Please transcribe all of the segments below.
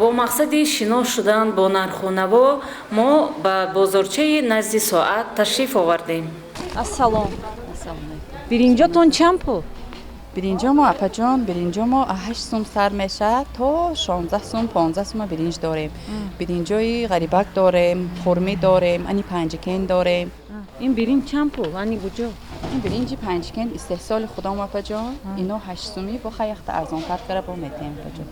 Бо мақсади шинос шудан бо нарху наво мо ба бозорчаи назди соат ташриф овардем. Ассалом, биринҷотон чанд пул? Биринҷомо, апаҷон, биринҷомо 8 сум сар мешавад то 16 сум, 15 сума биринҷ дорем. Биринҷои ғарибак дорем, хурмӣ дорем, ани Панҷикен дорем. Ин биринҷ чанд пул, ани куҷо? Ин биринҷи Панҷикен, истеҳсоли худом, апаҷон. Ино 8 сумӣ, бо хаяхта арзонтар кара бо метем, апаҷон.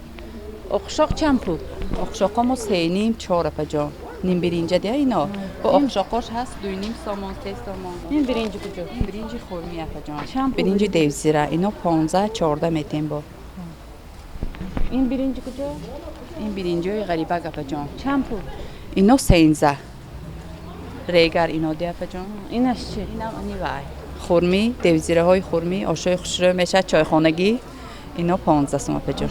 Оқшоқ чанд пул? Оқшоқомо сеним, чор, апаҷон. Нимбиринҷа дия ино, бо оқшоқош ҳаст 2,5 сомон, 3 сомон. Ин биринҷи куҷо? Ин биринҷи хурмӣ, апаҷон, биринҷи девзира. Ино 15, 14 метем бо. Ин биринҷи куҷо? Ин биринҷои ғарибак, апаҷон. Чанд пул? Ино 13, регар ино ди, апаҷон. Инаш чи? Инам ани вай, хурмӣ, девзираҳои хурмӣ, ошои хушрӯ мешавад, чойхонагӣ. Ино 15 сум, апаҷон.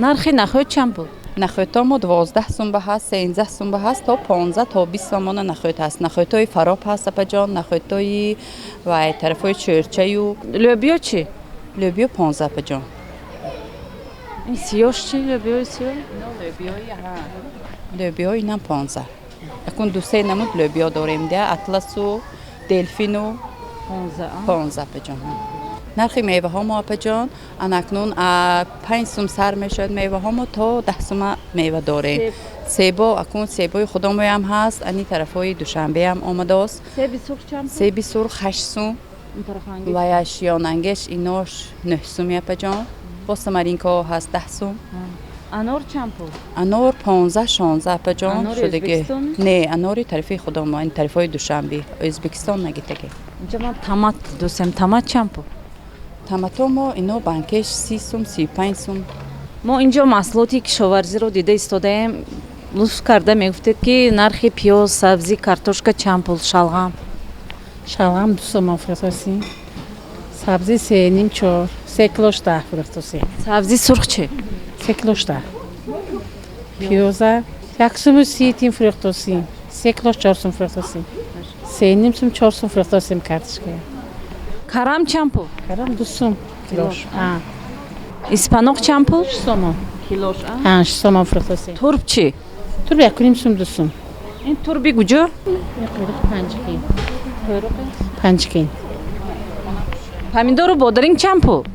Нархи нахӯд чанд пул? Нахӯдҳо 12 сум ба ҳаст, 13 сум ба ҳаст, то 15, то 20 сомона нахӯд ҳаст. Нахӯдҳои Фароб ҳаст, апаҷон, нахӯдҳои вай тарафҳои Чӯрчаю. Лӯбиё чӣ? Лӯбиё 15, апаҷон. Ин сиёш чи, лӯбиёи сиё? Лӯбиё инам 15. Акун дусе намуд лӯбиё дорем дия, атласу делфину. 15, апаҷон. Нархи меваҳо мо, апаҷон, анакнун 5 сум сар мешавад меваҳомо, то 10 сума мева дорем. Себо акун себои худомоям ҳаст, ани тарафҳои Душанбеам омадааст. Себи сурх 8 сум, ваяш ёнангеш инош 9 суми, апаҷон. Бо самаринкаҳо ҳаст 10 сум. Анор чанд пул? Анор 15, 16, апаҷон, шудаги. Не, анори тарафи худомо, ани тарафҳои Душанбе, Ӯзбекистон нагитаги. Инҷа ман тамат дӯстем, тамат чанд пул? Тамато мо ино банкеш 30 сум, 35 сум. Мо инҷо маҳсулоти кишоварзиро дида истодаем. Лутф карда мегуфтед, ки нархи пиёз, сабзӣ, картошка чанд пул, шалғам? Шалғам 2 сомон фурӯхтосем, сабзӣ сеним, чор, се килош 10 фурӯхтосем. Сабзӣ сурх чи? Се килош 10. Пиёза 1 суму 30 тин фурӯхтосем, се килош 4 сум фурӯхтосем, 3,5 сум, 4 сум фурӯхтосем картошка. Карам чанд пул? Карам 2 сум килош. Испаноқ чанд пул? 6 сомон. Килош? 6 сомон фурӯхтосем. Турб чӣ? Турб 1,5 сум, 2 сум. Ин турби куҷо? Панҷкин, Панҷкин. Помидору бодиринг чанд пул?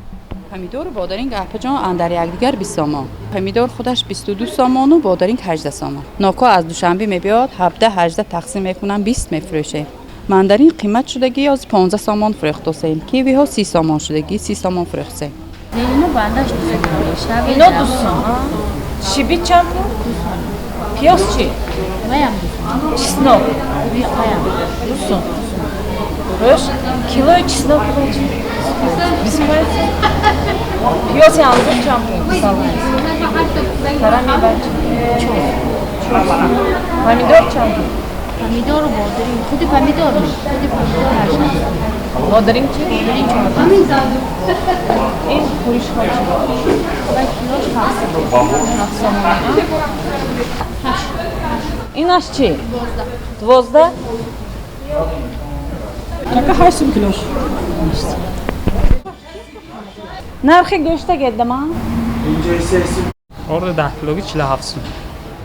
Помидору бодиринг, апаҷон, андар якдигар 20 сомон. Помидор худаш 22 сомону бодиринг 18 сомон. Ноко аз Душанбе мебиёд, 17, 18 тақсим мекунам, 20 мефурӯшем. Мандарин қимат шудагӣ, ёз 15 сомон фурӯхтосем. Кивиҳо 30 сомон шудагӣ, 30 сомон фурӯхтсем. Ино 2 сум. Шибит чанд пул? Пиёз чӣ? Чеснок 2 сум. Рӯш килои чеснок 25. Пиёзи ангур чанд пул? Карами бач, помидор чанд пул? Помидору бодиринг, худи помидор, худи помидор 8. Бодиринг чи? Бодиринг 14. Ин хӯришҳо чи? Килош 7. 7 сомон. Инаш чи? 12. Рака 8 сум килош. Нархи гӯшта геддама? Орди 10 килоги 47 сум.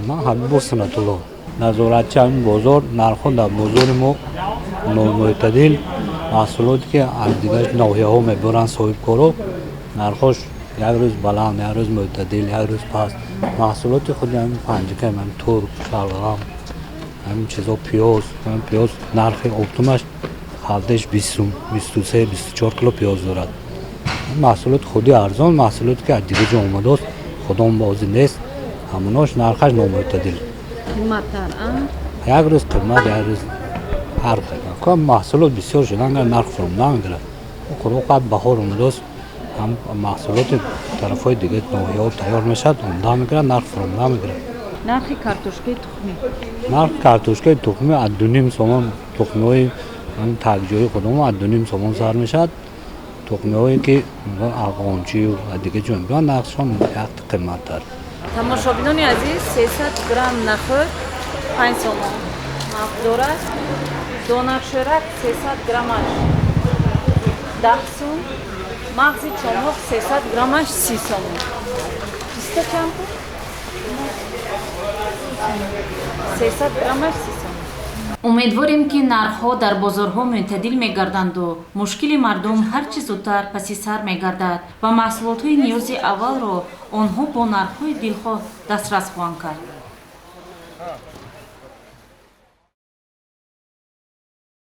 Ман Ҳабибо Санатулло, назоратчи ҳамин бозор. Нархҳо дар бозори мо номӯътадил. Маҳсулоте ки аз дигар ноҳияҳо мебаранд соҳибкоро, нархош як рӯз баланд, як рӯз мӯътадил, як рӯз паст. Маҳсулоти худи ҳамин Панҷакент, ҳамин турб, шалғам, ҳамин чизо, пиёз. Пиёз нархи оптумаш халтеш 20 сум, 23, 24 кило пиёз дорад. Маҳсулоти худи арзон. Маҳсулоте ки аз дигар ҷо омадааст, худом бозӣ нест, ҳамонош нархаш номӯътадил. Қимматтар? Як рӯз қимат, як рӯз ҳар хел. Маҳсулот бисёр шудан, нарх фурӯм намегирад. Худо баҳор омадааст, ҳам маҳсулоти тарафҳои дигар ноҳияҳо тайёр мешавад, омда мегирад, нарх фурӯм намегирад. Нархи картошкаи тухмӣ? Нархи картошкаи тухмӣ аз 2,5 сомон. Тухмиҳои такҷои худомо аз 2,5 сомон сар мешавад. Тухмиҳое ки афғончию аз дигар ҷо мебиёнд, нархшон як қиматтар. Тамошобинони азиз, 300 грамм нахӯд 5 сомон нарх дорад. Донакшӯрак 300 граммаш 10 сум, мағзи чомоқ 300 граммаш 30 сомон. Писта. Писта чанд пул? 300 граммаш 30 сом. Умедворем, ки нархҳо дар бозорҳо мӯътадил мегарданду мушкили мардум ҳар чӣ зудтар паси сар мегардад ва маҳсулотҳои ниёзи аввалро онҳо бо нархҳои дилхоҳ дастрас хоҳанд кард.